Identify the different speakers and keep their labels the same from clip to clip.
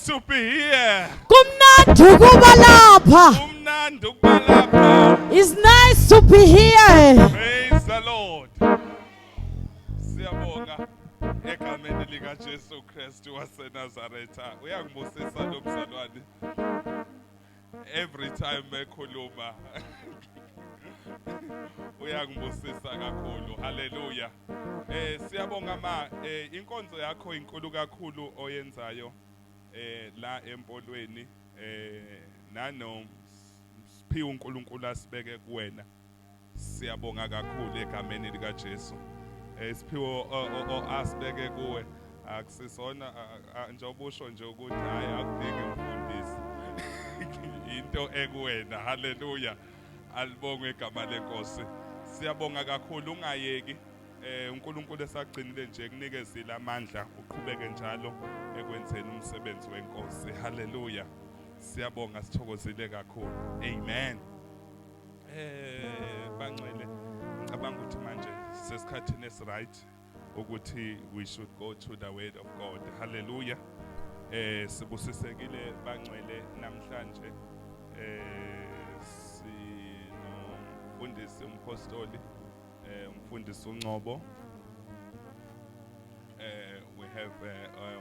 Speaker 1: to be here.
Speaker 2: Kumnandi ukuba lapha.
Speaker 1: Kumnandi ukuba lapha.
Speaker 2: It's nice to be here.
Speaker 1: Praise the Lord. Siyabonga egameni lika Jesu Kristu waseNazaretha. Uyangibusisa lo mzalwane. Every time ekhuluma uyangibusisa kakhulu. Hallelujah. Siyabonga ma inkonzo yakho inkulu kakhulu oyenzayo la empolweni nano siphiwe uNkulunkulu asibeke kuwena. Siyabonga kakhulu egameni lika Jesu. Siphiwo asibeke kuwe akusisona njengoba usho nje ukuthi hayi akudingi umfundisi. Into ekuwena. Hallelujah. Alibongwe igama lenkosi. Siyabonga kakhulu, ungayeki. uNkulunkulu esagcinile nje kunikezile amandla uqhubeke njalo ekwenzeni umsebenzi wenkosi. Hallelujah. Siyabonga, sithokozile kakhulu. Amen. Bangcwele, ngicabanga ukuthi manje sesikhathini esiright ukuthi we should go to the word of God. Hallelujah. Sibusisekile bangcwele namhlanje. Sinomfundisi umpostoli, umfundisi uNcobo. We have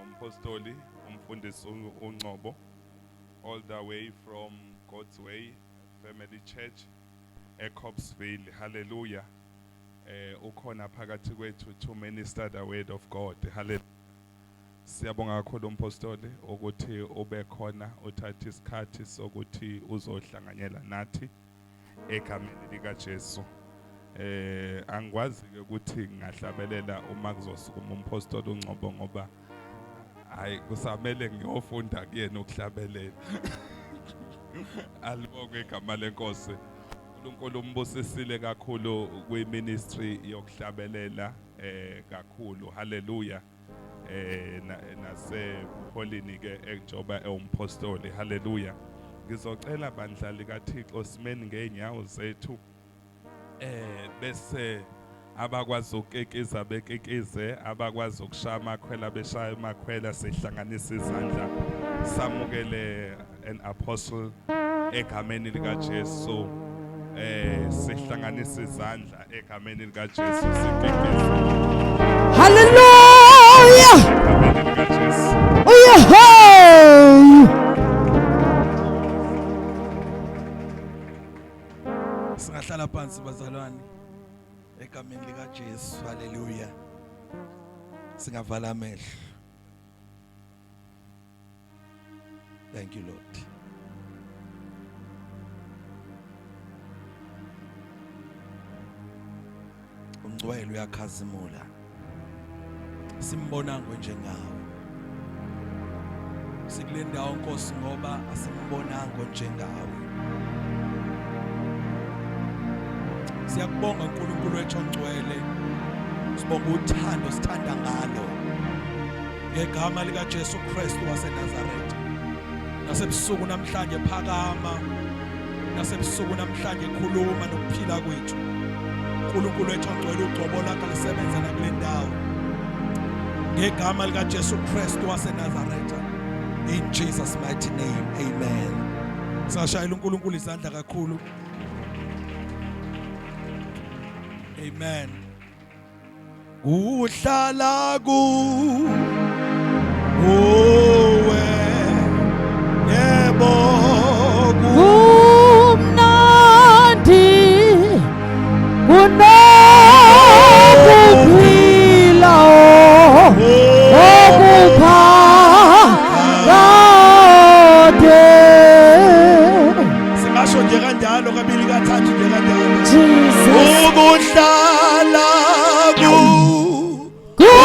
Speaker 1: umpostoli umfundisi uNcobo all the way from God's Way Family Church eCopsville. Hallelujah. Ukhona phakathi kwethu to minister the word of God. Hallelujah. Siyabonga kakhulu umpostoli ukuthi ube khona uthatha isikhathi sokuthi uzohlanganyela nathi egameni lika Jesu. Angikwazi ke ukuthi ngingahlabelela uma kuzosukuma umpostoli uNcobo ngoba hayi kusamele ngiyofunda kuyena ukuhlabelela. Alibongwe igama lenkosi. uNkulunkulu umbusisile kakhulu kwi-ministry yokuhlabelela kakhulu. Hallelujah. Naseholini ke njengoba ewumpostoli. Hallelujah. Ngizocela bandla likaThixo simeni ngeenyawo zethu bese abakwazi ukukikiza bekikize, abakwazi ukushaya amakhwela beshaya amakhwela, sihlanganise izandla samukele an apostle egameni lika Jesu. Sihlanganise izandla egameni lika Jesu sikikize.
Speaker 2: Hallelujah.
Speaker 1: Egameni lika Jesu.
Speaker 2: Uyehey.
Speaker 3: Singahlala phansi bazalwane egameni lika Jesu. Hallelujah. Singavala amehlo. Thank you Lord. Ungcwele uyakhazimula. Simbona njengawe. Sikule ndawo Nkosi ngoba asimbonanga njengawe. Siyakubonga uNkulunkulu wethu ongcwele. Sibonga uthando sithanda ngalo. Ngegama lika Jesu Kristu waseNazaretha. Nasebusuku namhlanje phakama. Nasebusuku namhlanje khuluma nokuphila kwethu. uNkulunkulu wethu ongcwele ugcobo lakho lisebenza nakule ndawo. Ngegama lika Jesu Kristu waseNazaretha. In Jesus mighty name. Amen. Sashayela uNkulunkulu izandla kakhulu. Amen. Uhlala ku uwe yebo
Speaker 2: kumnandi kunokuphila okuphakade.
Speaker 3: Singasho nje kanjalo kabili kathathu nje kanjalo.
Speaker 2: Jesus.
Speaker 3: Ukuhlala ku
Speaker 2: kuwe.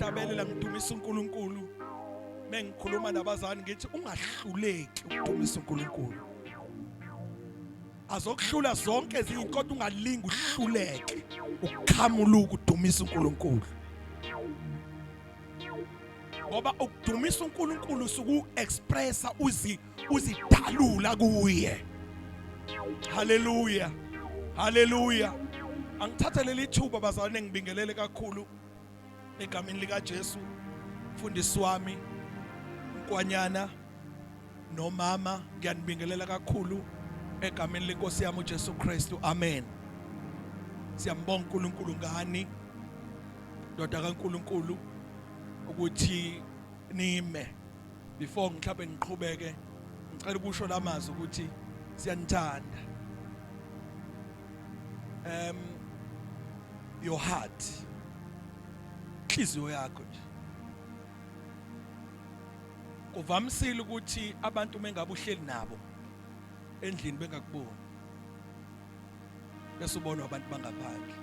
Speaker 3: Mengihlabelela ngidumisa uNkulunkulu. Mengikhuluma nabazali ngithi ungahluleki ukudumisa uNkulunkulu. Azokuhlula zonke izinto kodwa ungalingi uhluleke ukukhamuluka udumisa uNkulunkulu. Ngoba ukudumisa uNkulunkulu usuku expressa uzi uzidalula kuye. Haleluya. Haleluya. Angithathe leli thuba bazalwane ngibingelele kakhulu egameni lika Jesu mfundisi wami Nkwanyana nomama ngiyanibingelela kakhulu egameni lenkosi yami uJesu Kristu. Amen. Siyambonga uNkulunkulu ngani ndoda kaNkulunkulu ukuthi nime before ngihlabe ngiqhubeke ngicela ukusho lamazwi ukuthi siyanithanda. Your heart, inhliziyo yakho nje. Kuvamisile ukuthi abantu mengabe uhleli nabo endlini bengakuboni bese ubonwa abantu bangaphandle.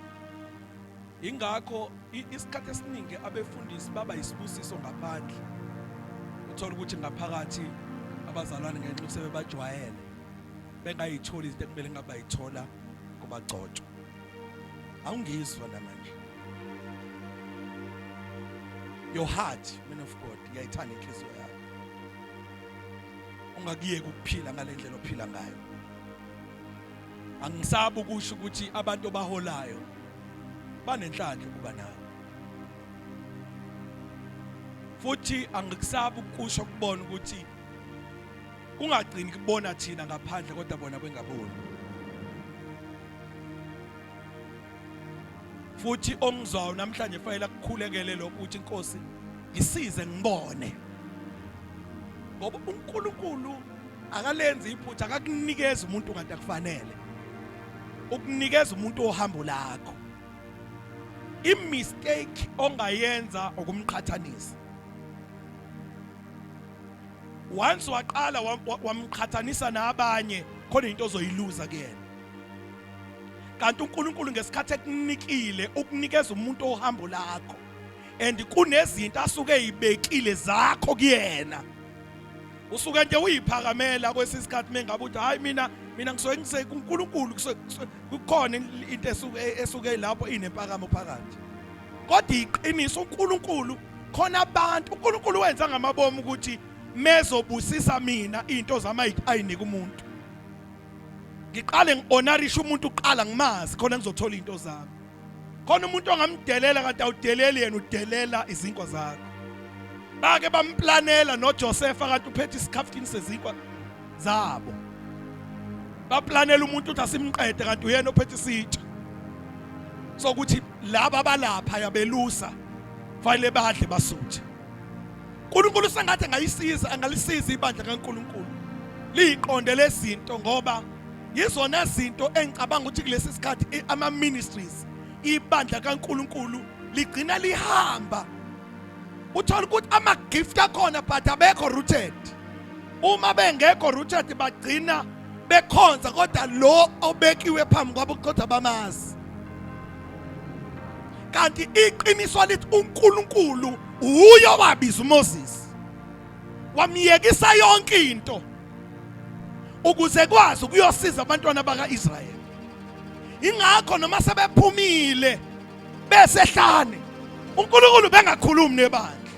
Speaker 3: Ingakho isikhathi esiningi abefundisi baba isibusiso ngaphandle, uthola ukuthi ngaphakathi abazalwane ngenxa yokuthi sebebajwayele bengayitholi izinto ekumele ngabe bayithola kubagcotshwa. Awungizwa namanje. Your heart, man of God, ngiyayithanda inhliziyo yakho. Ungakuyeki ukuphila ngalendlela ophila ngayo. Angisabi ukusho ukuthi abantu obaholayo banenhlanhla ukuba nawe. Futhi angikusabi ukusho kubona ukuthi kungagcini kubona thina ngaphandle kodwa bona bengaboni. Futhi ongizwayo namhlanje fanele akukhulekele lokho ukuthi inkosi ngisize ngibone. Ngoba uNkulunkulu akalenzi iphutha, akakunikeza umuntu kanti akufanele. Ukunikeza umuntu ohambo lakho. I-mistake ongayenza ukumqhathanisa. Once waqala wamqhathanisa nabanye khona into ozoyiluza kuyena. Kanti uNkulunkulu ngesikhathi ekunikile ukunikeza umuntu ohambo lakho and kunezinto asuke eyibekile zakho kuyena. Usuke nje uyiphakamela kwesisikhathi mengabe uthi hayi mina mina ngisuke ngise kuNkulunkulu kukhona into esuke esuke lapho inempakamo phakathi. Kodwa iqiniso uNkulunkulu khona abantu uNkulunkulu wenza ngamabomu ukuthi mezobusisa mina into zami ayinika umuntu. Ngiqale ngihonorisha umuntu uqala ngimazi khona ngizothola into zami. Khona umuntu ongamdelela kanti awudeleli yena udelela izinkwa zakho. Bake bamplanela noJosepha kanti uphethe isikhaftini sezinkwa zabo. Baplanela umuntu uthi asimqede kanti uyena ophethe isitsha. Sokuthi laba balapha yabelusa fanele badle basuthe. uNkulunkulu sengathi angayisiza angalisiza ibandla kaNkulunkulu liyiqonde lezinto ngoba yizona zinto engicabanga ukuthi kulesi sikhathi ama ministries ibandla kaNkulunkulu ligcina lihamba uthola ukuthi ama gift akhona but abekho rooted. Uma bengekho rooted bagcina bekhonza kodwa lo obekiwe phambi kwabo kodwa bamazi. Kanti iqiniso lithi uNkulunkulu uyo wabiza uMoses wamyekisa yonke into ukuze kwazi ukuyosiza abantwana bakaIsrayeli. Ingakho noma sebephumile besehlane uNkulunkulu bengakhulumi nebandla,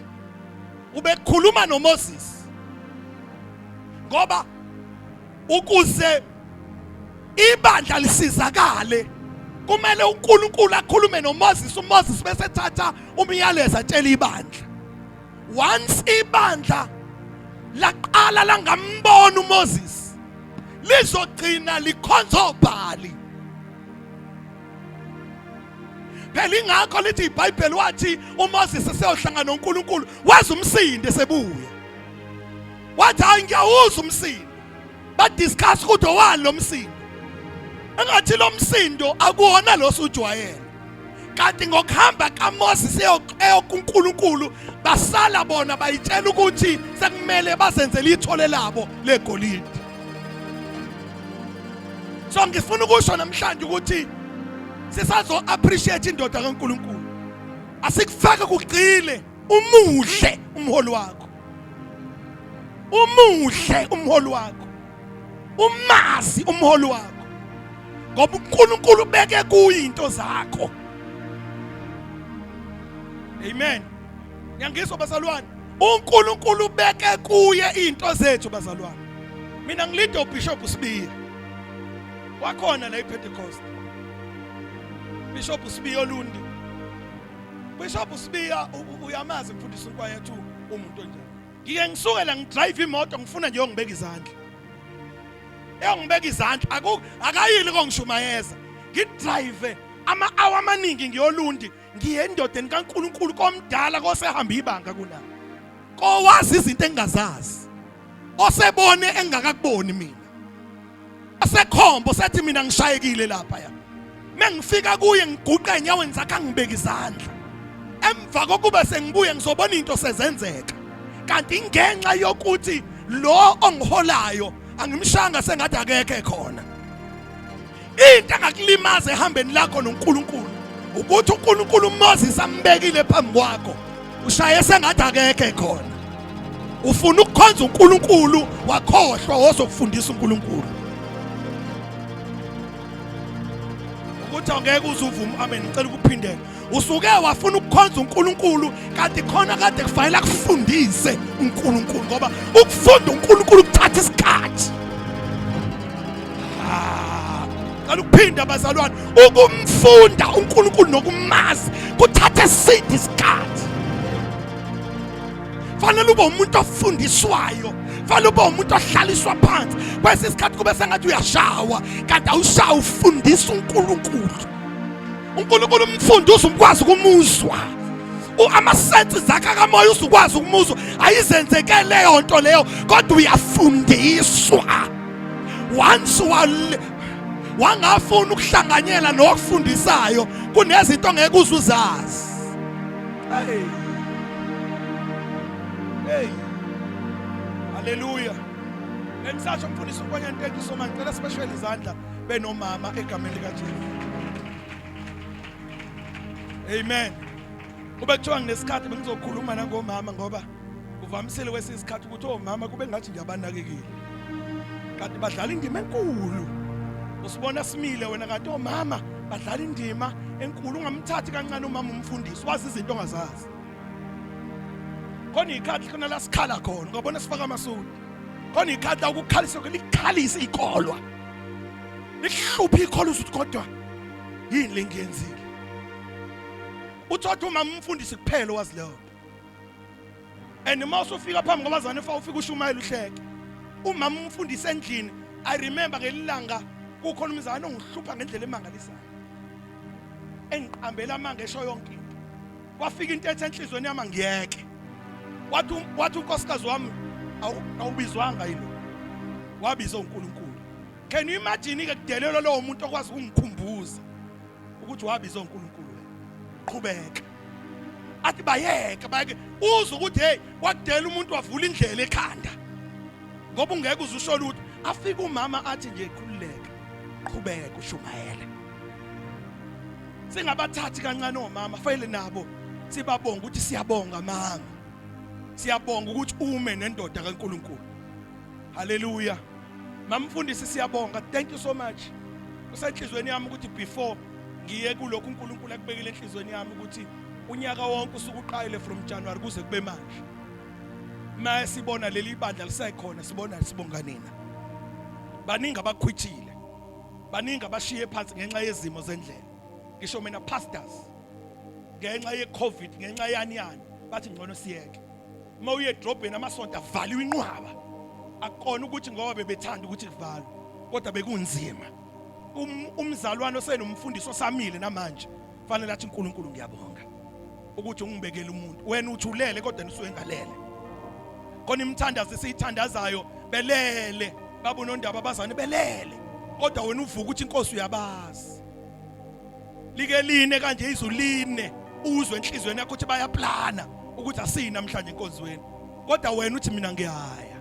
Speaker 3: ubekhuluma noMoses ngoba ukuze ibandla lisizakale kumele uNkulunkulu akhulume noMoses, uMoses bese ethatha umyalezo atshela ibandla. Once ibandla laqala langambona uMoses lizogcina likhonza oBhali. Phela ingakho lithi iBhayibheli wathi uMoses eseyohlangana noNkulunkulu wazi umsindo esebuya. Wathi hayi ngiyawuza umsindo. Badiscuss ukuthi owani lo msindo. Engathi lo msindo akuwona lo sujwayele. Kanti ngokuhamba kaMoses eyokuNkulunkulu basala bona bayitshela ukuthi sekumele bazenzele ithole labo legolide. So ngifuna ukusho namhlanje ukuthi sisazo appreciate indoda kaNkulunkulu. Asikufake kugcile umuhle umholi wakho. Umuhle umholi wakho. Umazi umholi wakho. Ngoba uNkulunkulu ubeke kuyi into zakho. Amen. Ngiyangizwa bazalwane. uNkulunkulu ubeke kuye izinto zethu bazalwane. Mina ngilinde uBishop uSibiya. Wakhona la iPentecost. Bishop uSibiya Olundi. Bishop uSibiya uyamazi mfundisi uNkwayethu umuntu onjani. Ngike ngisuke la ngidrive imoto ngifuna nje yongibeka izandla. Eyongibeka izandla aku akayili kongishumayeza. Ngidrive ama hour amaningi ngiyolundi ngiye endodeni kaNkuluNkulu komdala kosehamba ibanga kuna. Kowazi izinto engingazazi. Osebone engingakakuboni mina. Asekhombo sethi mina ngishayekile lapha ya. Mengifika kuye ngiguqa enyaweni zakhe angibeka izandla. Emva kokuba sengibuye ngizobona into sezenzeka. Kanti ingenxa yokuthi lo ongiholayo angimshanga sengathi akekho khona. Into engakulimaza ehambeni lakho noNkulunkulu ukuthi uNkulunkulu uMoses ambekile phambi kwakho ushaye sengathi akekho khona. Ufuna ukukhonza uNkulunkulu wakhohlwa wozokufundisa uNkulunkulu. Ukuthi angeke uzuvume amen ngicela ukuphindela. Usuke wafuna ukukhonza uNkulunkulu kanti khona kade kufanele akufundise uNkulunkulu ngoba ukufunda uNkulunkulu kuthatha isikhathi. Ah, cela ukuphinda bazalwane ukumfunda uNkulunkulu nokumazi kuthatha eside isikhathi. Fanele ube umuntu ofundiswayo, fanele ube umuntu ohlaliswa phansi. Kwesinye isikhathi kube sengathi uyashawa kanti awushawa ufundisa uNkulunkulu. uNkulunkulu umfundisa umkwazi ukumuzwa. Amasensi zakhe kamoya usukwazi ukumuzwa, ayizenzeke leyo nto leyo kodwa uyafundiswa. Once wangafuna ukuhlanganyela nokufundisayo kunezinto ongeke uzuzazi. Hey. Hey. Hallelujah. Bengisasho mfundisi uNkonyane thank you so much. Ngicela sibashayele izandla benomama egameni likaJesu. Amen. Kube kuthiwa nginesikhathi bengizokhuluma nangomama ngoba kuvamisile kwesinye isikhathi ukuthi omama kube ngathi nje abanakekile. Kanti badlala indima enkulu. Usibona simile wena kanti omama badlala indima enkulu ungamthathi kancane umama umfundisi wazi izinto ongazazi. Khona ikhathi khona la sikhala khona ngabona sifaka amasudi. Khona ikhathi la ukukhalisa likhalise ikholwa. Lihluphe ikholwa uthi kodwa yini lengiyenzile. Uthatha umama umfundisi kuphela owazi leyo nto. And uma usufika phambi kwabazane fa ufika ushumayela uhleke. Umama umfundisi endlini I remember ngelilanga kukhona umzane ongihlupha ngendlela emangalisayo. Engiqambela amanga esho yonke into. Kwafika into ethi enhlizweni yami ngiyeke. Wathi wathi unkosikazi wami awubizwanga yilo. Wabizwa uNkulunkulu. Can you imagine ke kudelelwa lowo muntu okwazi ukungikhumbuza ukuthi wabizwa uNkulunkulu wena. Qhubeka. Athi bayeke bayeke uzwe ukuthi hey wakudela umuntu wavula indlela ekhanda. Ngoba ungeke uze usho lutho. Afike umama athi nje khululeka. Qhubeka ushumayele. Singabathathi kancane omama fanele nabo sibabonga ukuthi siyabonga mama. Siyabonga ukuthi ume nendoda kaNkulunkulu. Hallelujah. Mamfundisi siyabonga. Thank you so much. Kusenhlizweni yami ukuthi before ngiye kulokhu uNkulunkulu akubekile enhlizweni yami ukuthi unyaka wonke usuke uqalile from January kuze kube manje. Maye sibona leli bandla lisekhona sibona sibonga nina. Baningi abakhwithile. Baningi abashiye phansi ngenxa yezimo zendlela. Ngisho mina pastors ngenxa ye-COVID ngenxa yani yani bathi ngcono siyeke. Uma uye edrobheni amasonto avaliwe inqwaba. Akukona ukuthi ngoba bebethanda ukuthi kuvalwe kodwa bekunzima. Umzalwane osenomfundisi osamile namanje fanele athi uNkulunkulu ngiyabonga ukuthi ungibekele umuntu. Wena uthulele kodwa nisuke ngalele. Khona imithandazo esiyithandazayo belele babonondaba abazane belele kodwa wena uvuka ukuthi inkosi uyabazi. Like line kanje izulu line uzwe enhlizweni yakho ukuthi bayaplana ukuthi asiyi namhlanje enkonzweni kodwa wena uthi mina ngiyaya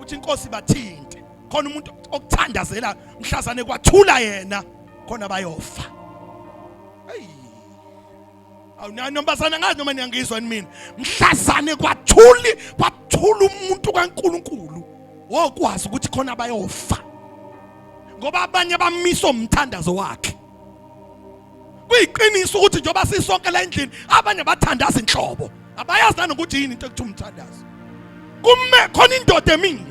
Speaker 3: uthi inkosi bathinte khona umuntu okuthandazela mhlazane kwathula yena khona bayofa. Hey. Awu ntombazana ngazi noma niyangizwa ni mina. Mhlazane kwathuli kwathula umuntu kaNkuluNkulu. Wokwazi ukuthi khona bayofa. Ngoba abanye bamisa umthandazo wakhe. Kuyiqiniso ukuthi njengoba sisonke la endlini abanye bathandaza inhlobo. Abayazi nanokuthi yini into ekuthiwa umthandazo. Kume khona indoda emile.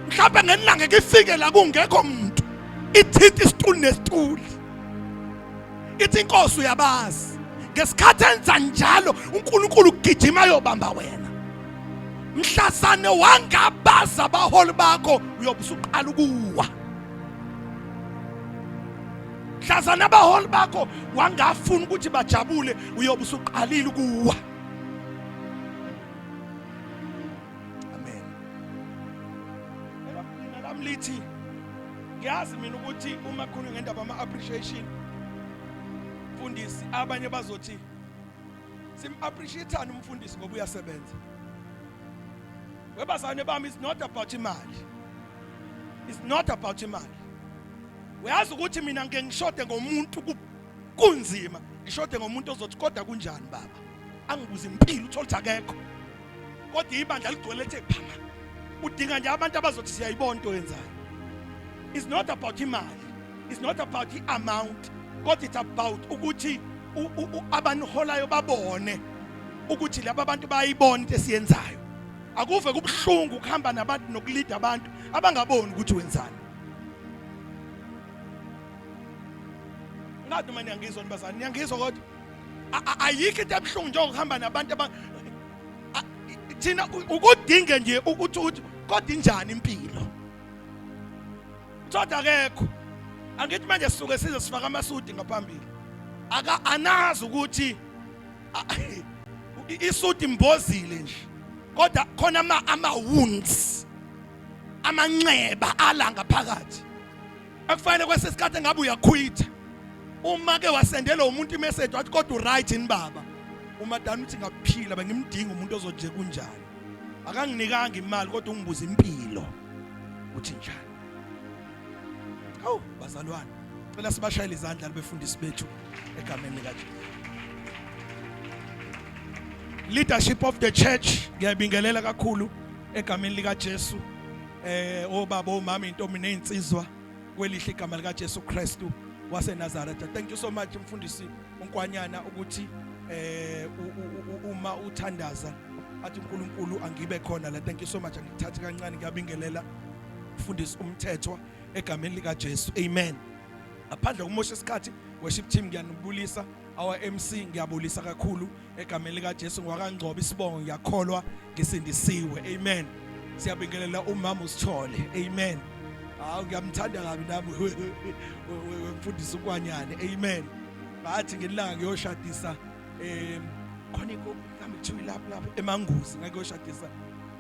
Speaker 3: Mhlawumbe ngelanga kifike la kungekho muntu. Ithinta isituli nesituli. Ithi inkosi uyabazi. Ngesikhathi enza njalo uNkulunkulu ugijima yobamba wena. Mhlazane wangabaza abaholi bakho uyobe usuqala ukuwa. Mhlazane abaholi bakho wangafuna ukuthi bajabule uyobe usuqalile ukuwa. Amen. Elokugcina lami lithi ngiyazi mina ukuthi uma khulunywa ngendaba ama appreciation mfundisi abanye bazothi sim appreciate umfundisi ngoba uyasebenza. Webazane bami it's not about imali. It's not about imali. Uyazi ukuthi mina ngike ngishode ngomuntu kunzima ngishode ngomuntu ozothi kodwa kunjani baba angibuze impilo uthole ukuthi akekho kodwa ibandla ligcwele ethe phama udinga nje abantu abazothi siyayibona into oyenzayo it's not about imali it's not about i-amount kodwa it's about ukuthi abaniholayo babone ukuthi laba bantu bayayibona into esiyenzayo akuve kubuhlungu ukuhamba nabantu nokulida abantu abangaboni ukuthi wenzani ngathi noma niyangizwa nibazali niyangizwa kodwa ayikho into ebuhlungu njengokuhamba nabantu aba thina ukudinge nje ukuthi uthi kodwa injani impilo kodwa akekho angithi manje sisuke size sifaka amasudi ngaphambili aka anazi ukuthi isudi imbozile nje kodwa khona ama ama wounds amanxeba ala ngaphakathi akufanele kwesesikhathi engabe uyakhwitha uma ke wasendela umuntu imessage wathi kodwa uright yini baba umadana uthi ngaphila bengimdinga umuntu ozoje kunjani akanginikanga imali kodwa ungibuza impilo uthi njani hawu bazalwane cela sibashayele izandla befundisi bethu egameni likaJesu leadership of the church ngiyabingelela kakhulu egameni likaJesu eh obaba omama intombi nezinsizwa kwelihle igama likaJesu Kristu waseNazaretha thank you so much mfundisi uNkwanyana ukuthi eh uma uthandaza athi uNkulunkulu angibe khona la thank you so much angikuthathi kancane ngiyabingelela mfundisi umthethwa egameni likaJesu amen ngaphandle kumosha isikhathi worship team ngiyanibulisa our MC ngiyabulisa kakhulu egameni likaJesu ngwakangcobo isibongo ngiyakholwa ngisindisiwe amen siyabingelela umama usithole amen hawu ngiyamthanda kabi nami wemfundisi ukwanyane amen ngathi ngelanga ngiyoshadisa em khona mhlawumbe kuthiwa ilapho lapho emanguzi ngakuyoshadisa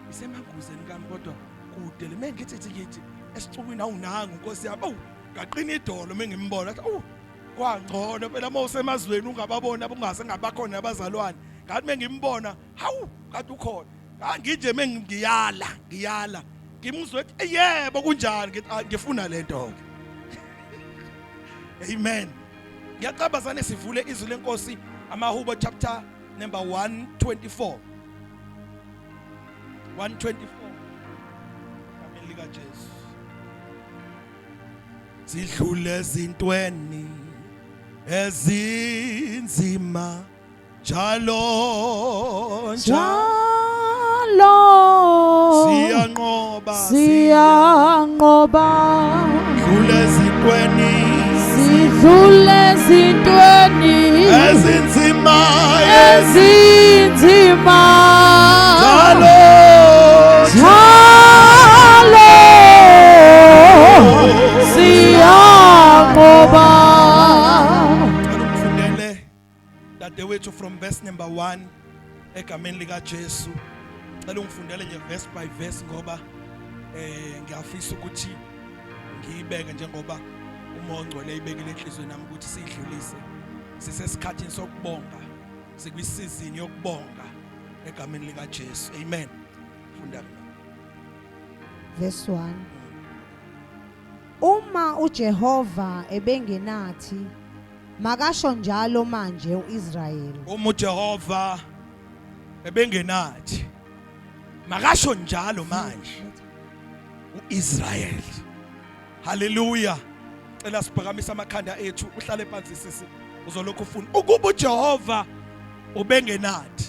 Speaker 3: isemanguzeni kami kodwa kude le mengithi ngithi esixukwini awunanga inkosi yami awu ngaqina idolo mengimbona athi awu kwangcono phela uma usemazweni ungababona bungase ngabakhona abazalwane ngathi mengimbona hawu kade ukhona nginje mengiyala ngiyala ngimuzwe ethi yebo kunjani ngithi ah, ngifuna lento ke amen ngiyacaba sane sivule izwi lenkosi amahubo chapter number 124 124 Amen lika Jesu sidlule ezintweni ezinzima njalo
Speaker 2: njalo
Speaker 3: siyanqoba
Speaker 2: siyanqoba
Speaker 3: dlule ezintweni
Speaker 2: sidlule ezintweni
Speaker 3: ezinzima
Speaker 2: ezinzima
Speaker 3: njalo
Speaker 2: njalo siyanqoba
Speaker 3: Cela ungifundele dadewethu from verse number 1 egameni lika Jesu. Cela ungifundele nje verse by verse ngoba eh ngiyafisa ukuthi ngiyibeke njengoba uMoya oNgcwele eyibekile enhliziyweni nami ukuthi siyidlulise. Sisesikhathini sokubonga, sikwisizini yokubonga egameni lika Jesu. Amen. Funda ke.
Speaker 4: Verse 1 Uma uJehova ebengenathi Makasho njalo manje uIsrayeli.
Speaker 3: Uma uJehova ebengenathi makasho njalo manje uIsrayeli. Haleluya. Cela siphakamise amakhanda ethu uhlale phansi sisi uzolokhu ufuna ukuba uJehova ubengenathi.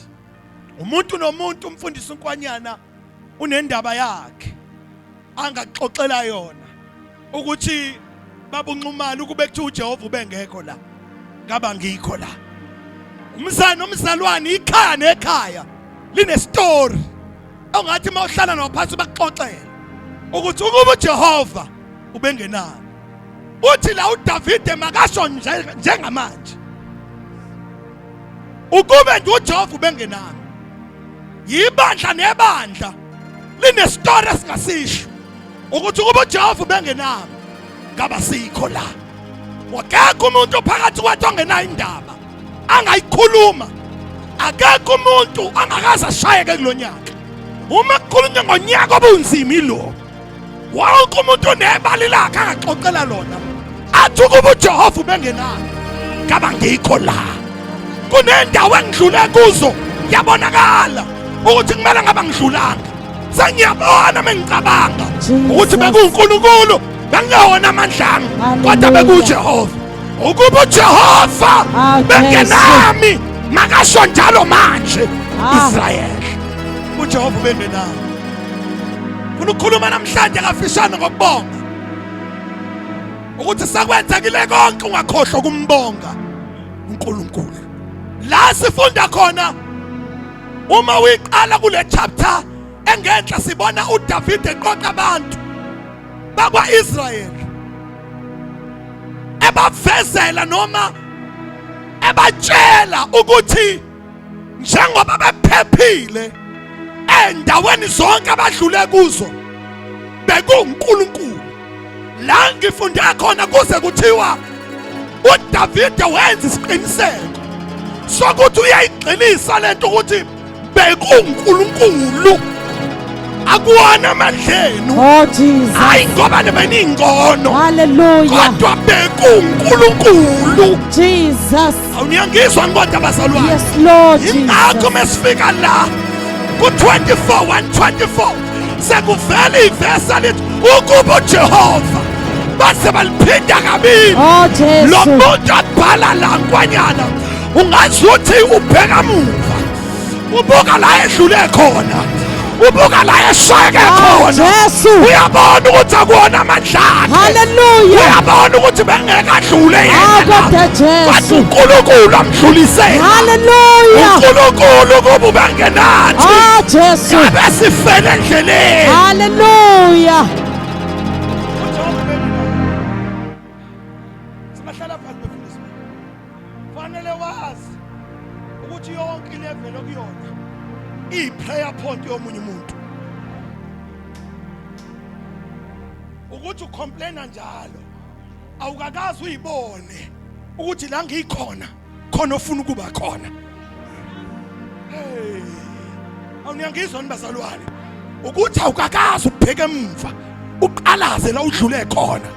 Speaker 3: Umuntu nomuntu umfundisi uNkwanyana unendaba yakhe angaxoxela yona ukuthi babunxumala ukube kuthiwa uJehova ubengekho la ngaba ngikho la umzana nomzalwane ikhaya nekhaya linestory ongathi uma uhlala nawo phansi bakuxoxele ukuthi ukuba uJehova ubengenalo uthi la uDavide makasho njengamanje ukube nje uJehova ubengenami yibandla nebandla linestory esingasisho ukuthi ukuba uJehova ubengenami ngaba sikho la wakekho umuntu phakathi kwethu ongenayo indaba angayikhuluma akekho umuntu angakaze ashayeke kulonyaka uma kukhulunywa ngonyaka obunzima ilo wonke umuntu unebali lakhe angaxoxela lona athi ukuba uJehova ubengenami ngaba ngikho la kunendawo engidlule kuzo yabonakala ukuthi kumele ngaba ngidlulanga sengiyabona mengicabanga ukuthi bekuwuNkulunkulu bengewona amandla ami kodwa bekuwuJehova ukuba uJehova ah, bengenami makasho njalo manje ah. Israel uJehova ubengenami Funa ukukhuluma namhlanje kafishane ngokubonga. Ukuthi sekwenzekile konke ungakhohlwa ukumbonga uNkulunkulu. La sifunda khona uma uyiqala kule chapter engenhla sibona uDavid eqoqa abantu bakwaIsrael ebavezela noma ebatshela ukuthi njengoba bephephile endaweni zonke abadlule kuzo bekuwuNkulunkulu la ngifunde khona kuze kuthiwa uDavide wenza isiqiniseko sokuthi uyayigxilisa lento ukuthi bekuwuNkulunkulu akuwona amandla enu
Speaker 2: Oh Jesus.
Speaker 3: hayi ngoba nibeningcono
Speaker 2: Hallelujah.
Speaker 3: kodwa bekuwuNkulunkulu
Speaker 2: Jesus.
Speaker 3: Awuniyangizwa kodwa bazalwane.
Speaker 2: Yes Lord.
Speaker 3: Ingakho mesifika la ku 24 124 sekuvela ivesi lithi ukuba uJehova base baliphinda kabili.
Speaker 2: Oh Jesu.
Speaker 3: Lo muntu abhala la nkwanyana ungazuthi ubheka muva. Ubuka la edlule khona. Ubuka la eshayeke
Speaker 2: Ah,
Speaker 3: khona.
Speaker 2: Jesu.
Speaker 3: Uyabona ukuthi akuwona amandla akhe.
Speaker 2: Hallelujah.
Speaker 3: Uyabona ukuthi bengeke adlule
Speaker 2: Ah,
Speaker 3: yena. la.
Speaker 2: kodwa Jesu.
Speaker 3: Kodwa uNkulunkulu amdlulisele.
Speaker 2: Hallelujah.
Speaker 3: uNkulunkulu kuba ubengenathi.
Speaker 2: Ah Jesu.
Speaker 3: Ngabe sifele endleleni.
Speaker 2: Hallelujah.
Speaker 3: Sibahlala phansi befundisi. Fanele wazi ukuthi yonke ilevel okuyona iyi-prayer point yomunye umuntu. Ukuthi ucomplaina njalo awukakazi uyibone ukuthi la ngikhona khona ofuna ukuba khona. Hey, awuniyangizwa ni bazalwane ukuthi awukakazi ubheke emva uqalaze la udlule khona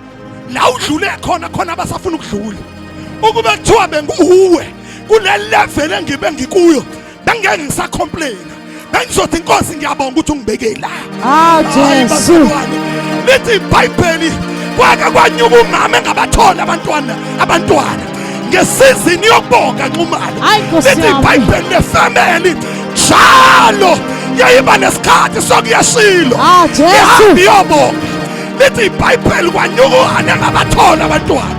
Speaker 3: la udlule khona khona abasafuna ukudlula ukube kuthiwa benguwe kule level engibe ngikuyo bengeke ngisacomplaina bengizothi inkosi ngiyabonga ukuthi ungibeke la
Speaker 2: Ah Jesu.
Speaker 3: Lithi iBhayibheli kwake kwanyuka umama engabathola abantwana abantwana ngesizini yokubonga Nxumalo.
Speaker 2: Hayi, Nkosi
Speaker 3: Lithi
Speaker 2: yami.
Speaker 3: iBhayibheli nefamily njalo yayiba nesikhathi sokuyashilo.
Speaker 2: Ah, Jesu.
Speaker 3: Ihambe iyobonga. Lithi iBhayibheli kwanyuka uhane engabathola abantwana.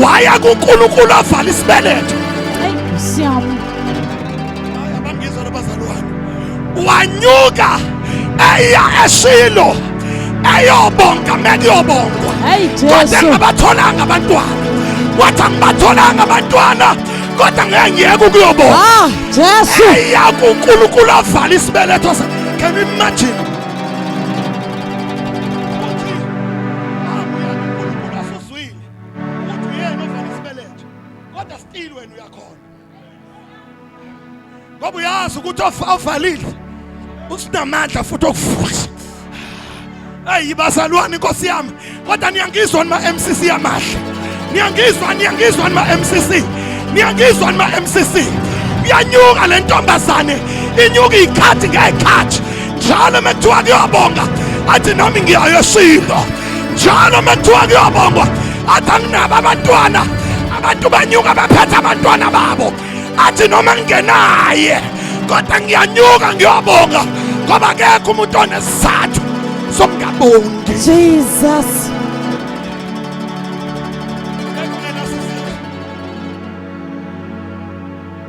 Speaker 3: Waya kuNkulunkulu avala isibeletho.
Speaker 2: Hayi Nkosi yami.
Speaker 3: Hayi abangizwa labazalwane. Wanyuka eya eShilo eyobonga mekuyobongwa.
Speaker 2: Hey
Speaker 3: Kodwa
Speaker 2: Jesu.
Speaker 3: engabatholanga abantwana. Wathi angibatholanga abantwana kodwa ngeke ngiyeke ukuyobonga.
Speaker 2: Ah Jesu.
Speaker 3: Eya kuNkulunkulu avala isibeletho sa. Can you imagine? Uthi, hamba uya kuNkulunkulu asuzwile ukuthi uyena ovala isibeletho. Kodwa still wena uyakhona. Ngoba uyazi ukuthi ovalile usinamandla futhi okuvula. Ayi bazalwane inkosi yami kodwa niyangizwa nima MCC yamahle. Niyangizwa, niyangizwa nima MCC, niyangizwa nima MCC. Uyanyuka le ntombazane, inyuka iy'khathi ngey'khathi njalo. Mekuthiwa kuyobonga, athi nami ngiyayoshilo. Njalo mekuthiwa kuyobongwa, athi anginabo abantwana. Abantu banyuka baphethe abantwana babo, athi noma ngingenaye kodwa ngiyanyuka ngiyobonga, ngoba akekho umuntu onesizathu sokungabongi.
Speaker 2: Jesus.
Speaker 3: Akekho ongenasizathu.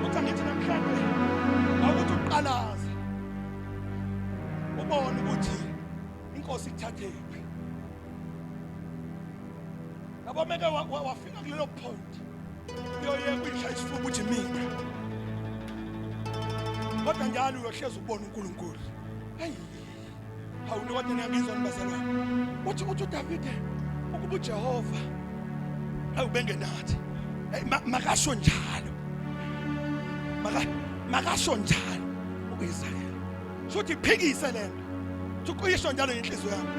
Speaker 3: Uthi angithi namhlanje awukuthi uqalaze ubone ukuthi inkosi ikuthathephi. Yabo, meke wafika kulelo point, uyoyeka uyishaya isifuba ukuthi mina, kodwa njalo uyohleza ukubona uNkulunkulu. Hey, hawu, kodwa niyangizwa nibazalwane? Uthi uDavide ukuba uJehova awubengenathi. Hey, makasho njalo, makasho njalo uIsrayeli, futhi phikise lento, uyisho njalo inhliziyo yami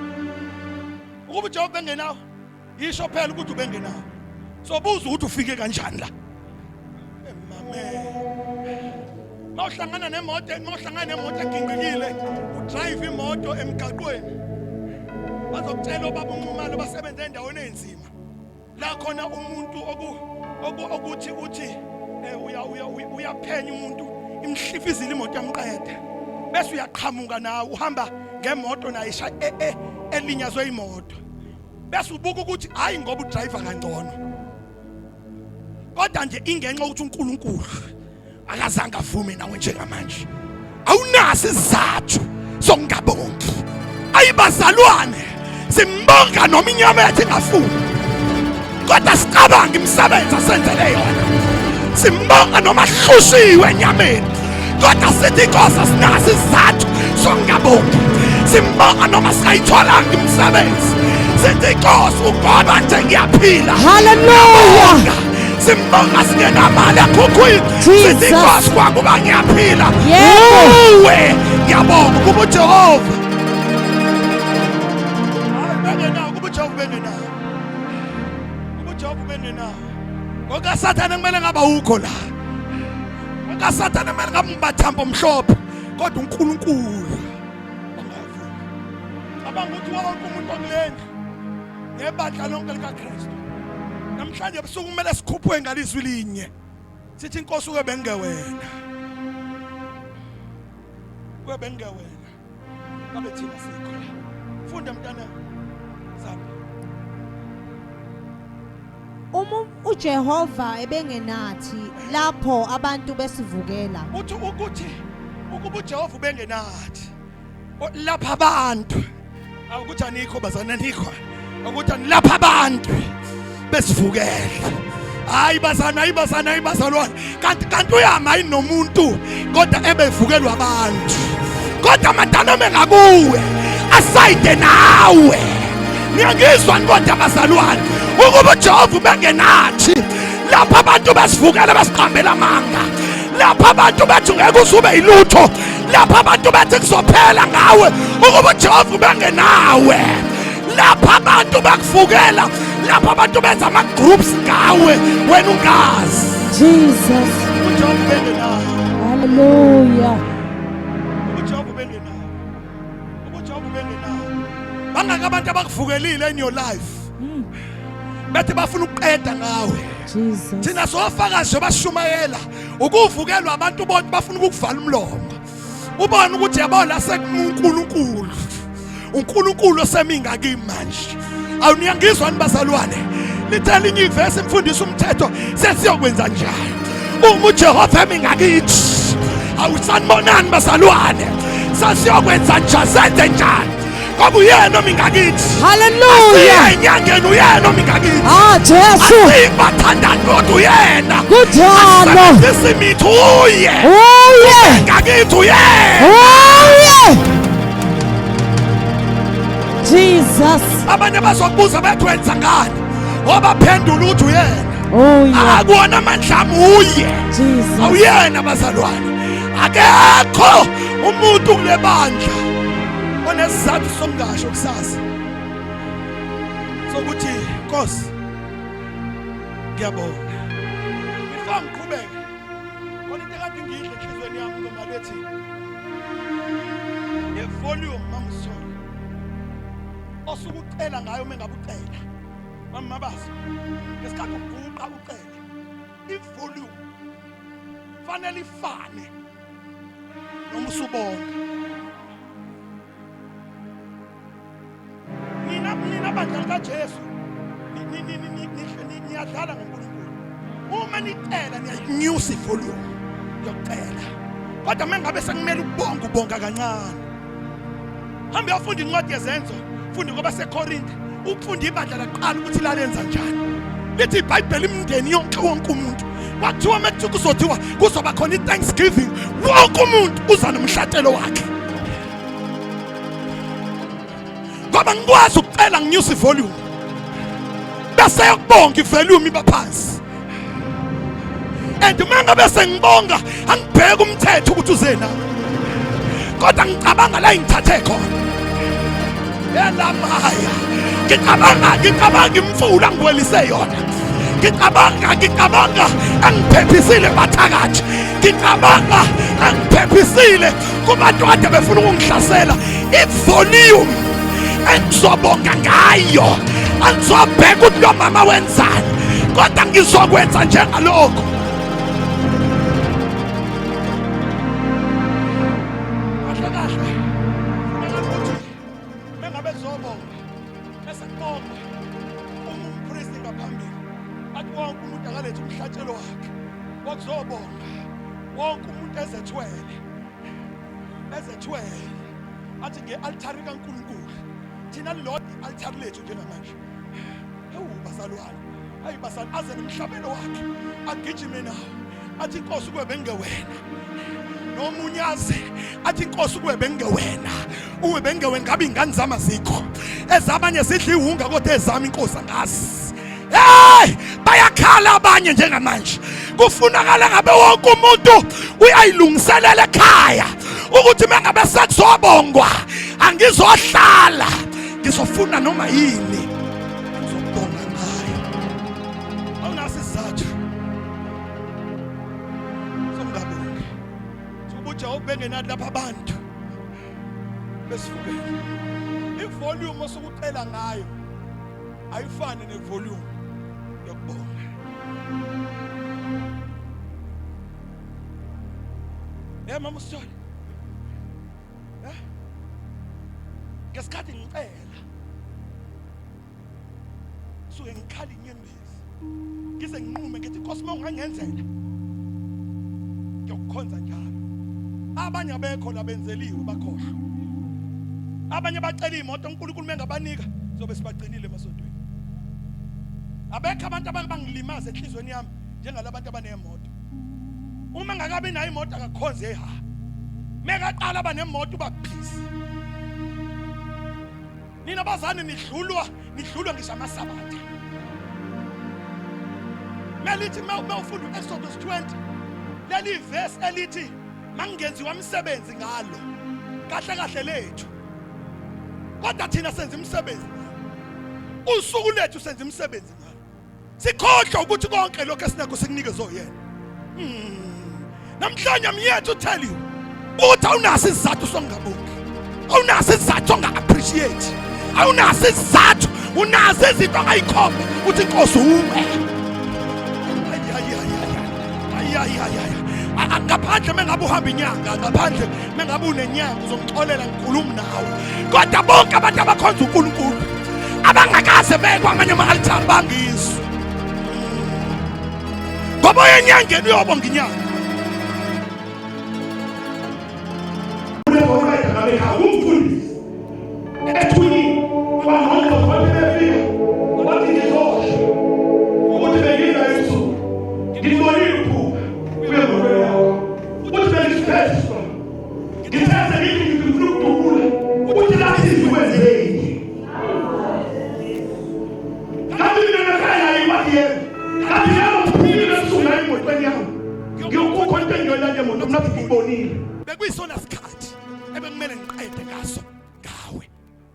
Speaker 3: ukuba uJehova bengenawo. Yisho phela ukuthi ubengenawo, so buza ukuthi ufike kanjani la. Emame, mawuhlangana nemoto eginqikile, udrive imoto emgaqweni, bazokutshela obaba uNxumalo basebenze endaweni enzima la khona umuntu okuthi uthi uyaphenya umuntu, imhlifizile imoto yamqeda, bese uyaqhamuka nawe uhamba ngemoto naye elinyazwe imoto, bese ubuka ukuthi hayi ngoba udriver kangcono, kodwa nje ingenxa ukuthi uNkulunkulu akazange avume nawe. Njengamanje awunaso isizathu sokungabongi. Ayibazalwane, simbonga noma inyama yethu ingafuni, kodwa sicabange imisebenzi asenzele yona. Simbonga noma hlushiwe enyameni, kodwa sithi inkosi asinaso isizathu sokungabongi. Simbonga noma singayitholanga imisebenzi, sithi inkosi ugoba nje ngiyaphila.
Speaker 2: Hallelujah.
Speaker 3: Simbonga singenamali ekhukhwini, sithi
Speaker 2: Jesus.
Speaker 3: inkosi kwakuba ngiyaphila
Speaker 2: Yebo.
Speaker 3: uwe ngiyabonga kuba uJehova hayi bengenawo, kuba uJehova bengenawo, kuba uJehova bengenawo. Ngokasathane kumele ngaba ukho la, ngokasathane kumele ngabe ngibathambo mhlophe, kodwa uNkulunkulu angavuma. Cabanga ukuthi wonke umuntu okulendlu ngebandla lonke likaKristu namhlanje ebusuku kumele sikhuphuke ngalizwi linye, sithi inkosi uke bengewena, uke bengewena ngabe thina sikho la. Funda mntana zami.
Speaker 4: Uma uJehova ebengenathi lapho abantu besivukela.
Speaker 3: Uthi ukuthi ukuba uJehova ubengenathi lapha abantu, awukuthi anikho bazana, anikho ukuthi lapha abantu besivukela. Hayi bazana, hayi bazana, hayi bazalwane, kanti uyama yini nomuntu kodwa ebevukelwa abantu? Kodwa madana mengakuwe asayide nawe. Ngiyangizwa, kodwa bazalwane, ukuba uJehova ubengenathi lapha abantu besivukela, besiqambela amanga, lapha abantu bethi ngeke uzube yilutho, lapha abantu bethi kuzophela ngawe, ukuba uJehova ubengenawe lapha abantu bakuvukela, lapha abantu benza ama-groups ngawe wena ungazi,
Speaker 2: Jesus.
Speaker 3: uJehova ubengenawe.
Speaker 2: Hallelujah.
Speaker 3: UJehova ubengenawe, uJehova ubengenawe, bangaka abantu abakuvukelile in your life, bethi bafuna ukuqeda ngawe.
Speaker 2: Jesus.
Speaker 3: Thina sofakazi bashumayela ukuvukelwa abantu bonke, bafuna ukukuvala umlomo. Ubone ukuthi yabo la sekuNkulunkulu, uNkulunkulu oseminga kimi manje. Awuniyangizwa nibazalwane? Lithe elinye ivesi imfundisa umthetho, sesiyokwenza njani uma uJehova emi ngakithi? Awusanibonani bazalwane? Sesiyokwenza njani, senze njani ngoba uyena omi ngakithi?
Speaker 2: Hallelujah.
Speaker 3: Enyangeni uyena omi ngakithi.
Speaker 2: Ah, Jesu.
Speaker 3: Asibathandani kodwa uyena.
Speaker 2: Kunjalo.
Speaker 3: Asebenzisa imithi, uye
Speaker 2: Uye.
Speaker 3: ngakithi uyena.
Speaker 2: Uye. Jesus.
Speaker 3: Abanye bazokubuza bethi wenza ngani, wabaphendula ukuthi uyena.
Speaker 2: Oh yeah.
Speaker 3: Akuwona amandla ami, uye.
Speaker 2: Jesus.
Speaker 3: Awuyena bazalwane, akekho umuntu kule bandla onesizathu sokungasho kusasa sokuthi Nkosi. Ngiyabonga. Before ngiqhubeke, khona into ekade ngiyidla enhliziyweni yami ngoma lethi i-volume mangisona osuke ucela ngayo uma ngabe ucela mama Mabaso ngesikhathi uguqa ucela i-volume fanele ifane noma usubonga. Nina nina bandla likaJesu niyadlala ngoNkulunkulu. Uma nicela niyayinyusa ivolume yokucela, kodwa uma ngabe sekumele ukubonga ubonga kancane. Hamba uyofunda incwadi yezenzo, funda kwabaseKorinte, ukufunda ibandla laqala ukuthi lalenza njani. Lithi iBhayibheli imindeni yonke wonke umuntu kwathiwa uma kuthiwa kuzothiwa kuzoba khona i-thanksgiving, wonke umuntu uza nomhlatshelo wakhe. Ngoba ngikwazi ukucela nginyusa ivolume bese yokubonga ivolume iba phansi, and uma ngabe sengibonga angibheke umthetho ukuthi uze na, kodwa ngicabanga la ngithathe khona elamaya, ngicabanga imfula ngiwelise yona, ngicabanga angiphephisile bathakathi, ngicabanga angiphephisile kubantu kade befuna ukungihlasela. Ivolume engizobonga ngayo angizobheka ukuthi lo mama wenzani, kodwa ngizokwenza njengalokho. Kahle kahle funeka ukuthi mengabe kuzobonga bese kubongwa uma umpristi ngaphambili athi wonke umuntu akalethe umhlatshelo wakhe wokuzobonga, wonke umuntu ezethwele athi nge-altari kaNkulunkulu. Thina lilodwa i-altari lethu njengamanje. Ewu bazalwane, ayi bazalwane, aze nomhlabelo wakhe agijime nawo athi inkosi kube bengewena, nomunye aze athi inkosi kube bengewena, ube bengewena ngabe ingane zami azikho, ezabanye zidla iwunga kodwa ezami inkosi angazi. Hey, bayakhala abanye njengamanje. Kufunakala ngabe wonke umuntu uyayilungiselela ekhaya ukuthi mengabe sekuzobongwa angizohlala, ngizofuna noma yini ngizobonga ngayo. Awunaso isizathu sokungabongi. Sokubuja ubengenani lapha abantu besivukele. Ivolume osukucela ngayo ayifani nevolume yokubonga. Eh mama usithole. Eh? Ngesikhathi ngicela suke ngikhala inyembezi ngize nginqume ngithi Nkosi uma ungangenzela ngiyokukhonza njalo. Abanye abekho labenzeliwe bakhohlwa, abanye bacela imoto uNkulunkulu mengabanika zobe sibagcinile emasontweni. Abekho abantu abangilimaza enhlizweni yami njengalabantu abanemoto. Uma ngakabi nayo imoto akakhonze ha, mekaqala abanemoto uba busy. Nina bazane nidlulwa ngisho amasabatha. Melithi mawufunda uExodus 20 leli verse elithi mangenziwa umsebenzi ngalo, kahle kahle lethu, kodwa thina senza imisebenzi ngalo. Usuku lethu senza imisebenzi ngalo, sikhohlwa ukuthi konke lokho esinakho sikunikeze yena. Namhlanje I'm here to tell you ukuthi awunaso isizathu sokungabongi, awunaso isizathu onga-appreciate, awunaso isizathu, unazo izinto ongayikhomba ukuthi inkosi uwe. Ngaphandle mengabe uhamba inyanga, ngaphandle mengabe unenyanga uzongixolela ngikhuluma nawe, kodwa bonke abantu abakhonza uNkulunkulu abangakaze bekwa amanye ama-altari bangizwe, ngoba oyenyangeni uyobonga inyanga.
Speaker 5: Umfundisi ethunini kwangqongqo kwathi befika wathi ngizosho ukuthi bengiza ebusuku ngibonile uphupha kule moto yakho ukuthi bengisiphethe isibhamu ngithethe ngithi ngifuna ukudubula ukuthi lathi izikwenzeni kanti mina nakhaya naye wathi yebo kanti yebo ngiphumile ebusuku naye emotweni yami ngiyokukho into engiyolanda emoto mina ngibonile.
Speaker 3: Bekuyisona sikhathi ebekumele ngiqede ngaso ngawe,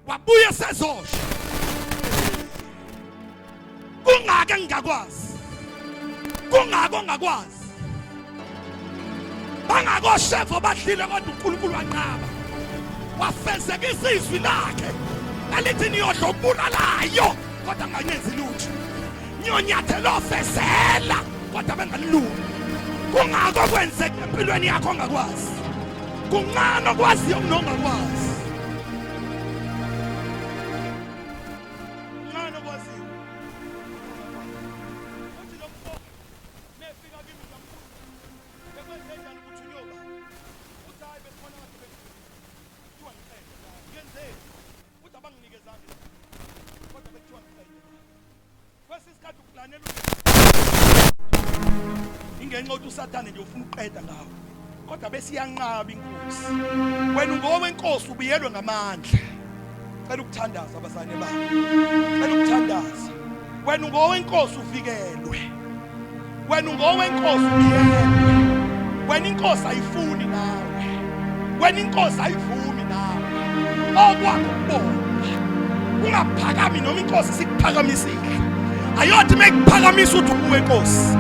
Speaker 3: wabuye sezosho kungake ngingakwazi. Kungako ongakwazi. Bangakoshevo badlile kodwa uNkulunkulu wanqaba. Wafezekisa izwi lakhe elithi niyodla okubulalayo kodwa nganyenzi lutho. Niyonyathela ofezela kodwa bengalilungi. Kungako kwenzeka empilweni yakho ongakwazi. Kuncane okwaziyo kunongakwazi. Kuncane okwaziyo. Uthi lo mfo mefika kimi ngambuza bekwenze njani ukuthi uyoba uthi hayi bekhona kade bekuthiwa ngiqede ngenzeni uthi abanginikezanga kodwa bekuthiwa ngiqede kwesinye isikhathi ukuplanela ingenxa yokuthi usathane nje ufuna ukuqeda ngawo kodwa besiyanqaba inkosi wena ungowenkosi ubuyelwe ngamandla cela ukuthandaza abazane bami cela ukuthandaza wena ungowenkosi uvikelwe wena ungowenkosi ubiyelwe wena inkosi ayifuni nawe wena inkosi ayivumi nawe okwakho ukubonga ungaphakami noma inkosi sikuphakamisile ayothi mekuphakamisa uthi uwe nkosi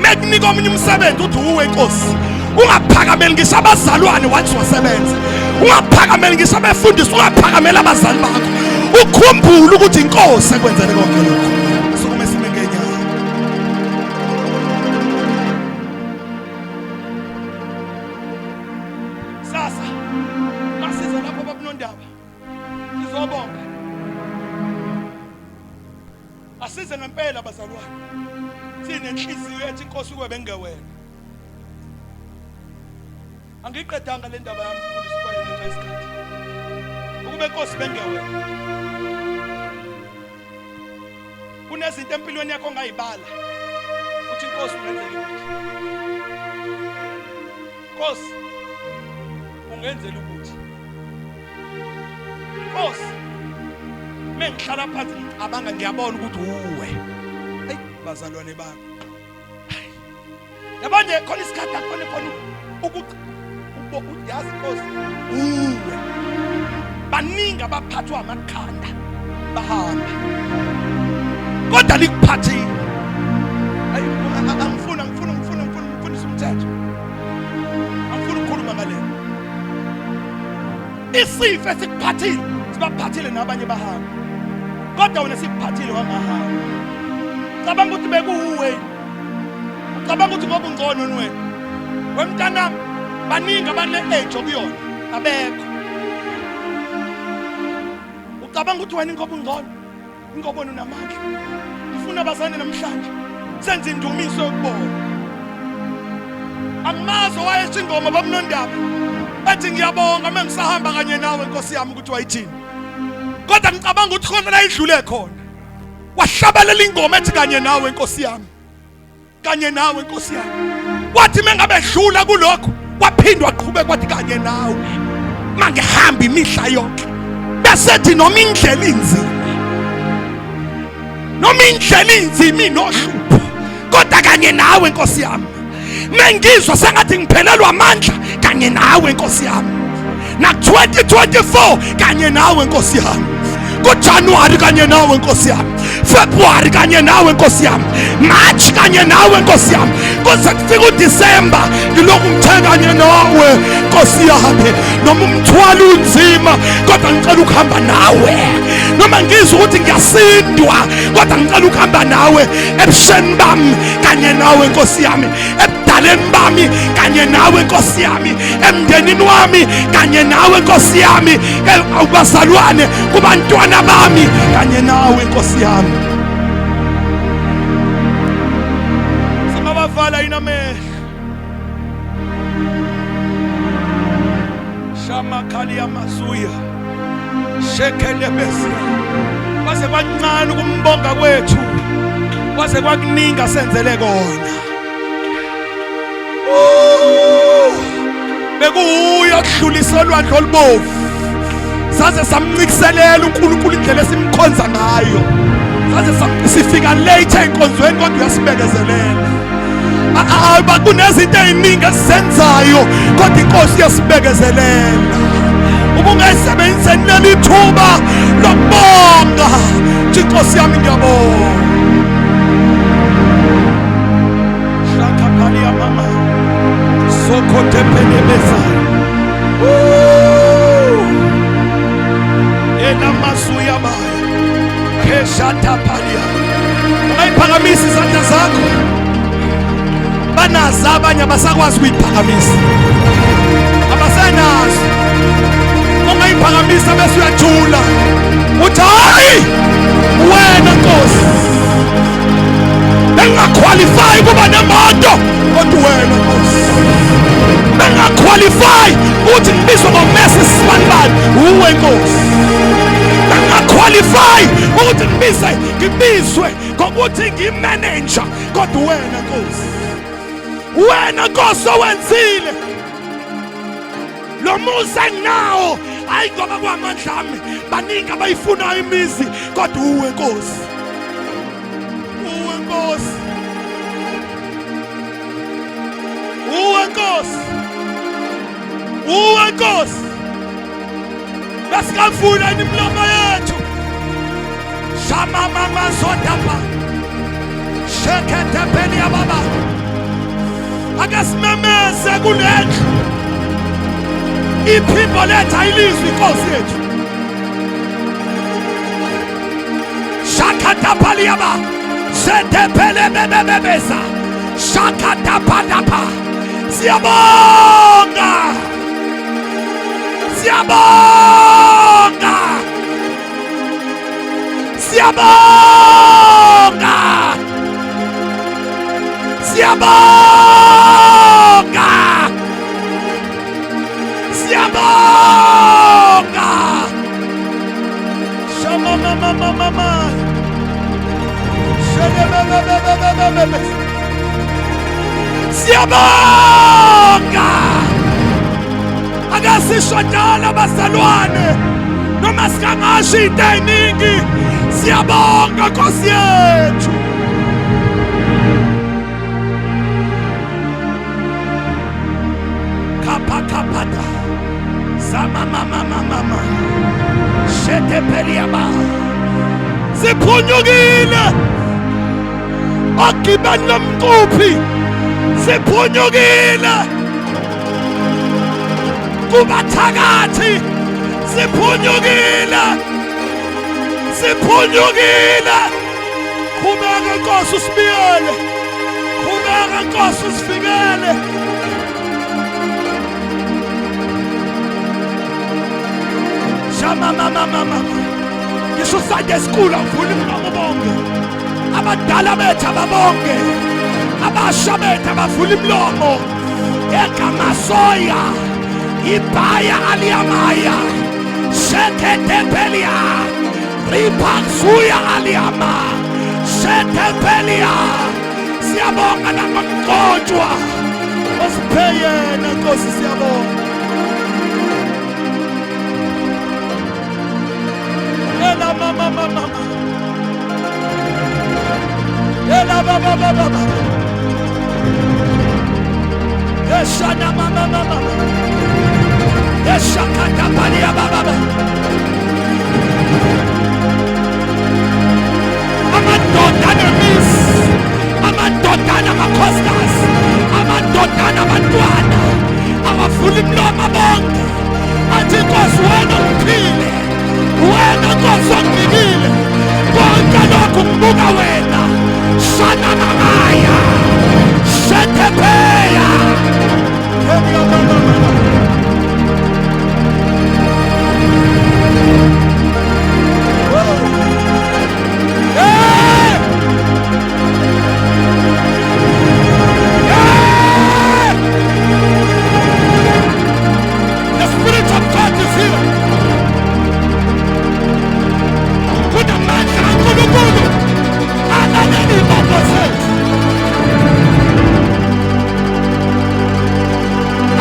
Speaker 3: mekunika omunye umsebenzi uthi uwe nkosi ungaphakameli ngisho abazalwane once wasebenza ungaphakameli ngisho abefundisi ungaphakameli abazali bakho ukhumbule ukuthi inkosi ekwenzele konke lokho sukume sime ngenyawo sasa masiza lapho babunondaba ngizobonga asize ngempela bazalwane sinenhliziyo ethi inkosi kube bengewena angiyiqedanga le ndaba yami mfundisi kwayo ngenxa yesikhathi ukube inkosi bengewena kunezinto empilweni yakho ongayibala uthi inkosi ungenzela ukuthi Nkosi ungenzela ukuthi Nkosi mengihlala phansi ngicabanga ngiyabona ukuthi uwe hey bazalwane bami yabo nje khona isikhathi akhona khona ukuthi yazi Nkosi uwe baningi abaphathwa amakhanda bahamba kodwa likuphathile angifuni angifuni ngifuna ngifuna ngifundisa umthetho angifuni ukukhuluma ngale isifo esikuphathile sibaphathile nabanye bahamba kodwa wena sikuphathile wangahamba cabanga ukuthi bekuwuwe ucabanga ukuthi ngoba ungcono wena wemntanami baningi abane age okuyona abekho ucabanga ukuthi wena ingoba ungcono ingoba wena unamandla ngifuna abazane namhlanje senze indumiso yokubonga angimazi owayesho ingoma babunondaba ethi ngiyabonga uma ngisahamba kanye nawe nkosi yami ukuthi wayithini kodwa ngicabanga ukuthi khona la idlule khona wahlabelela ingoma ethi kanye nawe nkosi yami kanye nawe nkosi yami wathi mengabe dlula kulokho waphindwa waqhubeka wathi kanye nawe mangihamba imihla yonke bese thi noma indlela inzima noma indlela inzima inohlupho kodwa kanye nawe nkosi yami mengizwa sengathi ngiphelelwa amandla kanye nawe nkosi yami na 2024 kanye nawe nkosi yami kuJanuary kanye nawe nkosi yami February kanye nawe nkosi yami March kanye nawe nkosi yami kuze kufike uDecember ngilokhu ngithe kanye nawe nkosi yami noma umthwalo unzima kodwa ngicela ukuhamba nawe noma ngizwa ukuthi ngiyasindwa kodwa ngicela ukuhamba nawe ebusheni bami kanye nawe nkosi yami ebudaleni bami kanye nawe nkosi yami emndenini wami kanye nawe nkosi yami kubazalwane kubantwana bami kanye nawe nkosi yami singabavala yini amehlo shamakhali yamasuya shekelebesi kwaze kwancane ukumbonga kwethu kwaze kwakuningi asenzele kona bekuwuye okudlulisa olwandle olubovu saze samncikiselela uNkulunkulu indlela esimkhonza ngayo saze sifika late enkonzweni kodwa uyasibekezelela kunezinto eziningi esizenzayo kodwa inkosi iyasibekezelela ubungayisebenziseni leli thuba lokubonga thi inkosi yami ngiyabonga. Sheketepelebezai. Enamasuyabaya. Keshatapalia. Ungayiphakamisa izandla zakho. Banazo abanye abasakwazi ukuyiphakamisa. Abasenazo. Ungayiphakamisa bese uyajula. Uthi hayi wena Nkosi. Bengaqualify kuba nemoto kodwa wena Nkosi. Bengaqualify uthi ngibizwe ngoMrs Sibanibani uwe Nkosi. Bengaqualify ukuthi ngibizwe ngokuthi ngimanager kodwa wena Nkosi. Wena Nkosi owenzile. Lo muzi enginawo hayi ngoba kwamandla ami, baningi abayifunayo imizi kodwa uwe Nkosi. Uwe Nkosi. Uwe Nkosi. Uwe Nkosi. Besikavula imilomo yethu. Shama mama zodapa. Sheketepeli baba. Ake simemeze kulendlu. Iphimbo lethu ayilizwi inkosi yethu. Shakatapaliaba. Setepele bebebebeza. Shakatapadapa. Siyabonga. Siyabonga. Siyabonga. Siyabonga. Siyabonga. Shama mama mama mama. Shama. Siyabonga. Akasisho njalo abazalwane. Noma singangasho into eziningi. Siyabonga Nkosi yethu. Kapakapata. Sama mama mama. Shetepeliaba. Siphunyukile. Ogibeni lomcuphi. Siphunyukile. Kubathakathi. Siphunyukile. Siphunyukile. Qhubeka Nkosi usibiyele. Qhubeka Nkosi usifikele. Shama mama mama. Ngisho Sunday school avula umlomo bonke. Abadala bethu ababonke. Abasha bethu abavula imlomo. Egamasoya. Ibaya aliyamaya. Sheketepelia. Ripaksuya aliyama. Shetepelia. Siyabonga nangomgcotshwa. Osiphe yena Nkosi siyabonga. Ela mama mama. Ela baba baba. Eshana mama mama. Eshakata palia baba. Amadoda nemisi. Amadoda namakhosikazi. Amadoda nabantwana. Abavula imlomo bonke. Athi Nkosi wena ungiphile. Wena Nkosi onginikile. Konke lokhu ngibuka wena. Shana mamaya. Shetepeya. Hey! Hey! The Spirit of God is here. Kunamandla kaNkulunkulu alalele izibopho zethu.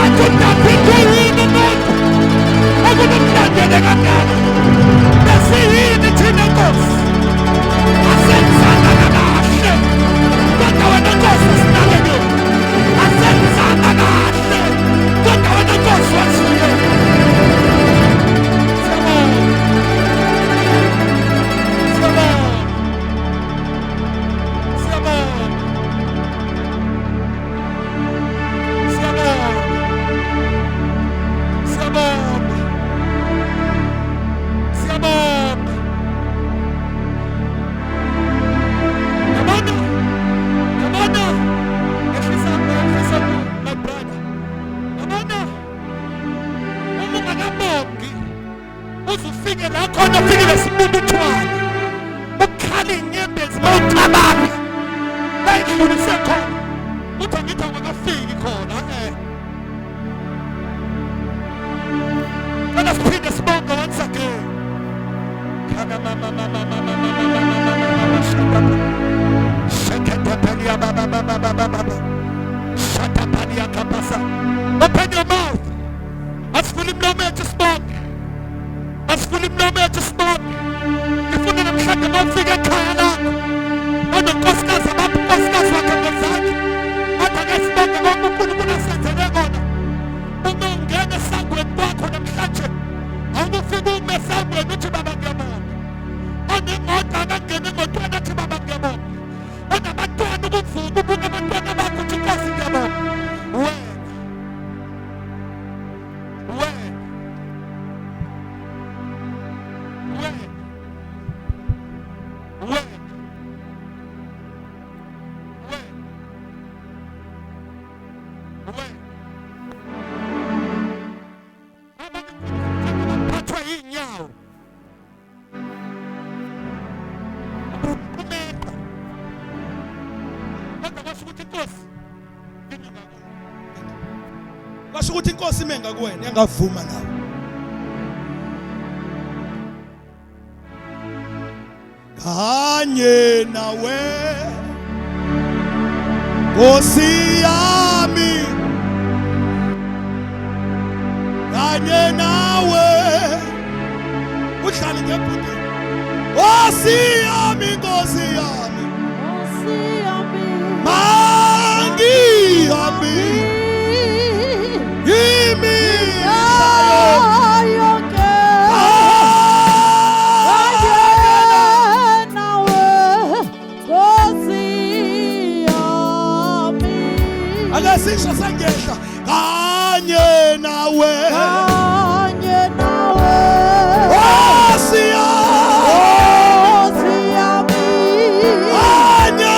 Speaker 3: Athi uDavide uyini umuntu ukuba umlandele kangaka? Besiyini thina Nkosi? Asenzanga kahle kodwa wena Nkosi usinakekele. Asenzanga kahle kodwa wena Nkosi wasifikela. Siyabonga. Siyabonga. Siyabonga. Siyabonga. Uzufike la khona ufike nesibubuthwane. Ukhala inyembezi mawucabanga. Bayidlulise khona. Uthi angithi awukafiki khona eh. Let us siphinde sibonge once again. Kana mama mama mama mama mama mama mama shaka. Shakapalia baba baba baba baba. Shakapalia kapasa. Open your mouth. Asivule imilomo yethu sibonge. Asivule imilomo yethu sibonge. Ngifuna namhlanje uma ufika ekhaya lakho ononkosikazi abapha unkosikazi wakhe ngezandla. Athi ake sibonge konke uNkulunkulu asenzele kona. Uma ungena esangweni kwakho namhlanje awukufika ume esangweni uthi baba ngiyabonga. Onemoto akangena emotweni athi baba ngiyabonga. Onabantwana ukuvuka ubuke abantwana bakho uthi Nkosi ngiyabonga. Wena wena wena wena wena wena abanye baphathwa yinyawo umeqo kodwa kwasho ukuthi inkosi ingakuwe. Kwasho ukuthi inkosi ime ngakuwena yangavuma nawe. Kanye nawe Nkosi yami, kanye nawe udlale ngebhuti. Nkosi yami, Nkosi yami,
Speaker 2: Nkosi yami,
Speaker 3: mangihambi imihla
Speaker 2: yonke kanye nawe Nkosi yami.
Speaker 3: Akasisho sengehla kanye nawe
Speaker 2: Kanye nawe
Speaker 3: Nkosi yami,
Speaker 2: Nkosi yami,
Speaker 3: kanye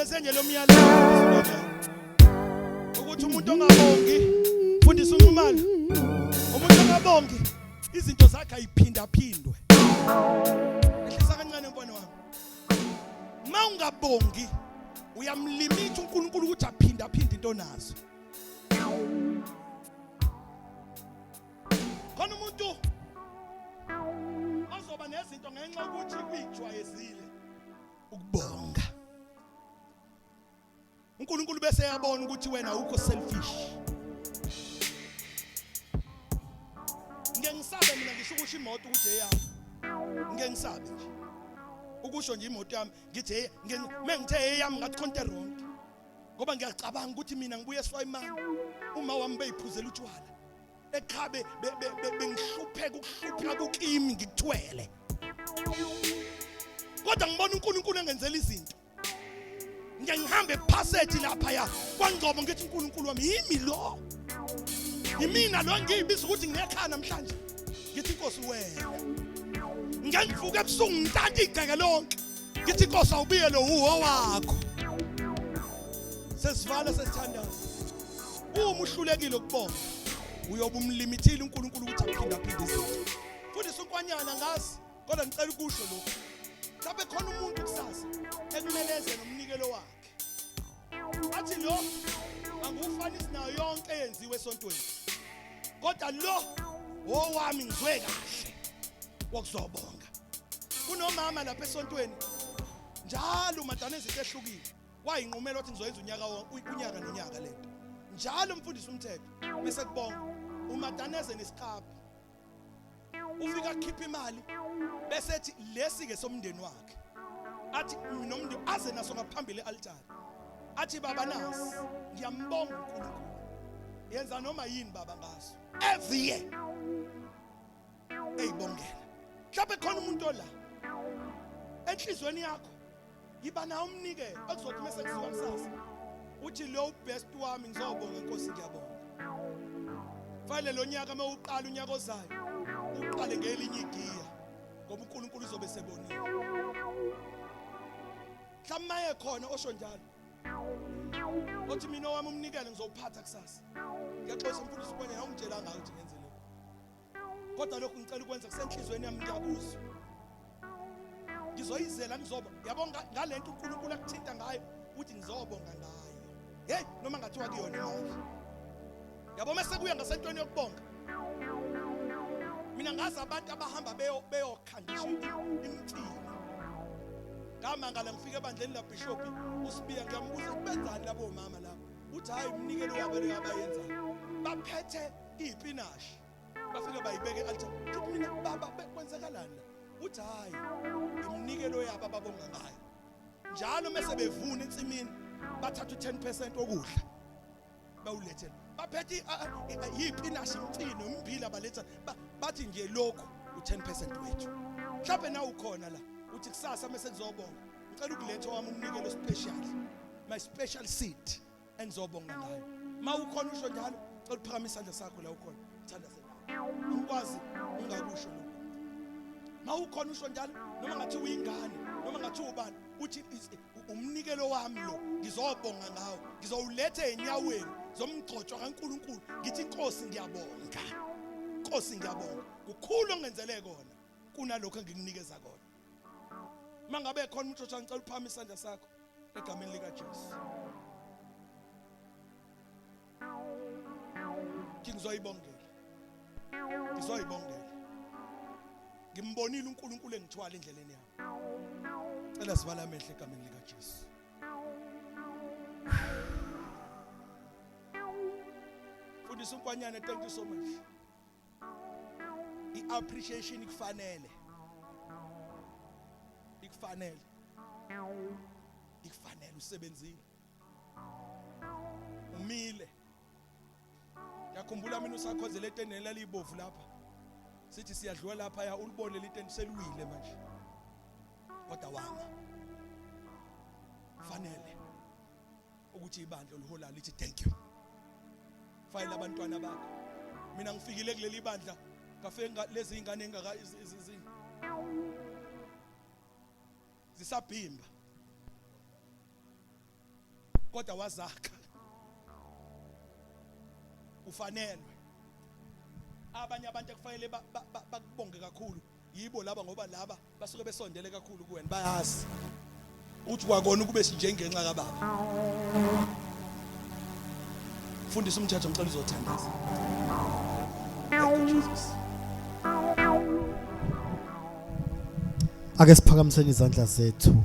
Speaker 3: Nginikeze nje lo myalezo ukuthi umuntu ongabongi fundisa unqumalo umuntu ongabongi izinto zakhe ayiphindaphindwe. Ehlisa kancane mfana wami. Uma ungabongi uyamlimitha uNkulunkulu ukuthi aphindaphinde into onazo. Khona umuntu ozoba nezinto ngenxa yokuthi uyijwayezile ukubonga. uNkulunkulu bese eyabona ukuthi wena awukho selfish. Ngeke ngisabe mina ngisho ukusho imoto ukuthi eyami. Ngeke ngisabe nje. Ukusho nje imoto yami ngithi hey mengithe eyami ngathi khonto wrong. Ngoba ngiyacabanga ukuthi mina ngibuye eswayimani uma wami beyiphuzela utshwala. Ekhabe bengihlupheka ukuhlupheka kukimi ngikuthwele. Kodwa ngibona uNkulunkulu engenzela izinto. Ngike ngihambe phasethi lapha ya kwaNgcobo ngithi uNkulunkulu wami yimi lo. Yimina lo ngiyibiza ukuthi nginekhaya namhlanje. Ngithi inkosi wena. Ngike ngivuke ebusuku ngithathe igceke lonke. Ngithi inkosi awubiye lo uwo wakho. Sesivala sesithandaza. Uma uhlulekile ukubonga uyobe umlimithile uNkulunkulu ukuthi aphindaphinde izinto. Fundisa unkwanyana ngazi kodwa ngicela ukusho lokhu. Mhlawumbe khona umuntu kusasa ekumele eze nomnikelo wakhe. Athi lo angiwufanisi nayo yonke eyenziwe esontweni. Kodwa lo owami ngizwe kahle wokuzobonga. Kunomama lapha esontweni njalo umadana izinto ehlukile. Wayinqumela wathi ngizoyenza unyaka wonke unyaka nonyaka lento. Njalo umfundisi umthetho bese kubonga umadaneze nesiqaphi. Ufika akhipha imali bese ethi lesi ke somndeni wakhe. Athi nomndeni aze naso ngaphambili ealtare. Athi baba nasi ngiyambonga uNkulunkulu. Yenza noma yini baba ngaso. Every year. Eyibongela. Mhlawumbe khona umuntu ola enhlizweni yakho yiba nawo umnikelo okuzothi mase kuziwa kusasa uthi lo best wami ngizobonga inkosi ngiyabonga fanele lo nyaka uma uqala unyaka ozayo uqale ngelinye igiya ngoba uNkulunkulu uzobe sebonile mhlawumbe maye khona osho njalo othi mina owami umnikelo ngizowuphatha kusasa ngiyaxolisa mfundisi ubonye awungitshelanga ukuthi ngenze lokho kodwa lokhu ngicela ukwenza kusenhlizweni yami ngiyakuzwa ngizoyizela ngizoba yabo ngalento uNkulunkulu akuthinta ngayo ukuthi ngizobonga ngayo hey noma ngathiwa kuyona imali yabo mase kuya ngasentweni yokubonga mina ngazi abantu abahamba beyokhandisha imicimbi ngamangala ngifike ebandleni labishop usibiya ngiyambuza kubenzani labo mama labo uthi hayi umnikelo wabo leyo abayenzayo baphethe iy'pinashi bafike bayibeke e-altar ngithi mina baba kwenzakalani la uthi hhayi iminikelo yabo ababonga ngayo njalo mese bevuna ensimini bathatha u-10% wokudla bawulethele baphethe yipinashi imfino immbila baletha bathi nje lokhu u-10% wethu mhlawumbe nawe ukhona la uthi kusasa mese kuzobonga ngicela ukuletha wami umnikelo special my special seed engizobonga ngayo uma ukhona usho njalo cela uphakamise isandla sakho la ukhona uthandaze nawe angikwazi ungakusho lokho uma ukhona usho njalo noma ngathi uyingane noma ngathi ubani uthi umnikelo wami lo ngizobonga ngawo ngizowuletha enyaweni zomgcotshwa kaNkuluNkulu ngithi inkosi ngiyabonga inkosi ngiyabonga kukhulu ongenzele kona kunalokho engikunikeza kona Mangabe khona umuntu othi ngicela uphakamise isandla sakho egameni lika Jesu. Ngizoyibongela. Ngizoyibongela. Ngimbonile uNkulunkulu engithwala endleleni yami. Cela sivala amehlo egameni lika Jesu. Mfundisi uNkwanyana thank you so much. I-appreciation ikufanele ikufanele ikufanele usebenzile umile ngiyakhumbula mina usakhozela etendeni lalibovu lapha sithi siyadlula lapha ya ulibone litende seliwile manje kodwa wama fanele ukuthi ibandla oliholayo lithi thank you fayela abantwana bakho mina ngifikile kuleli bandla ngafike lezi ingane engaka zisabhimba Kodwa wazakha. Ufanelwe. Abanye abantu ekufanele bakubonge kakhulu yibo laba ngoba laba basuke besondele kakhulu kuwena bayazi uthi kwakona ukube sinjengenxa kababa. Fundisa umthetho ngicela uzothandaza. Thank you Jesus.
Speaker 6: Ake siphakamiseni izandla zethu.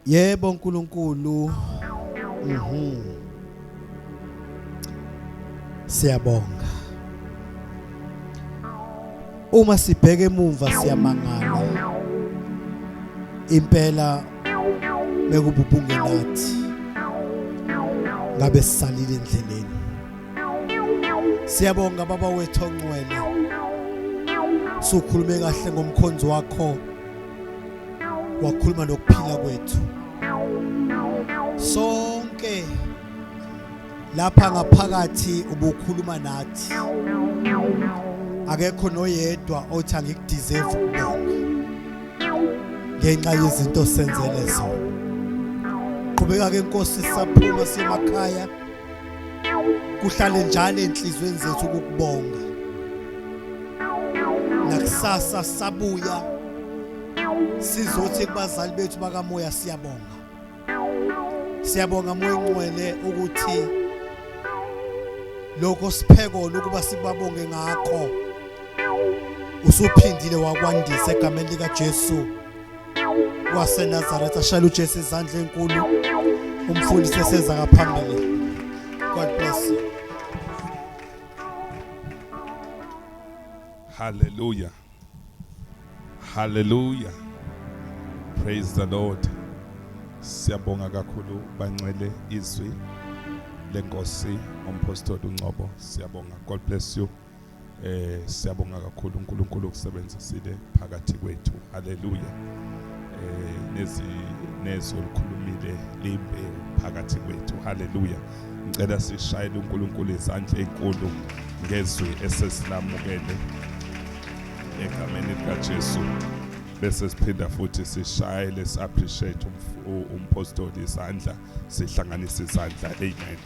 Speaker 6: Yebo uNkulunkulu. Mhm. Siyabonga. Uma sibheke emumva siyamangala. Impela bekububunge nathi. Ngabe sisalile endleleni. Siyabonga baba wethu ongcwele. Sukhulume kahle ngomkhonzi wakho. Wakhuluma nokuphila kwethu. Sonke lapha ngaphakathi ubukhuluma nathi. Akekho noyedwa othi angikudeserve ukubonga. Ngenxa yezinto osenzele zona. Qhubeka ke Nkosi saphuma semakhaya. Kuhlale njalo enhlizweni zethu ukukubonga. Nakusasa sabuya sizothi kubazali bethu bakamoya siyabonga. Siyabonga Moya Ongcwele ukuthi lokho siphe kona ukuba sibabonge ngakho usuphindile wakwandisa egameni likaJesu waseNazaretha. Shayela uJesu izandla enkulu umfundisi eseza ngaphambili. God bless you.
Speaker 1: Hallelujah. Hallelujah. Praise the Lord. Siyabonga kakhulu bancwele izwi lenkosi umpostoli uNgcobo. Siyabonga. God bless you. Eh siyabonga kakhulu uNkulunkulu ukusebenzisile phakathi kwethu. Hallelujah. Eh nezi nezwi olukhulumile limbewu phakathi kwethu. Hallelujah. Ngicela sishayele uNkulunkulu izandla ezinkulu ngezwi esesilamukele egameni likaJesu bese siphinda futhi sishayele si-appreciate umpostoli izandla sihlanganise izandla amen.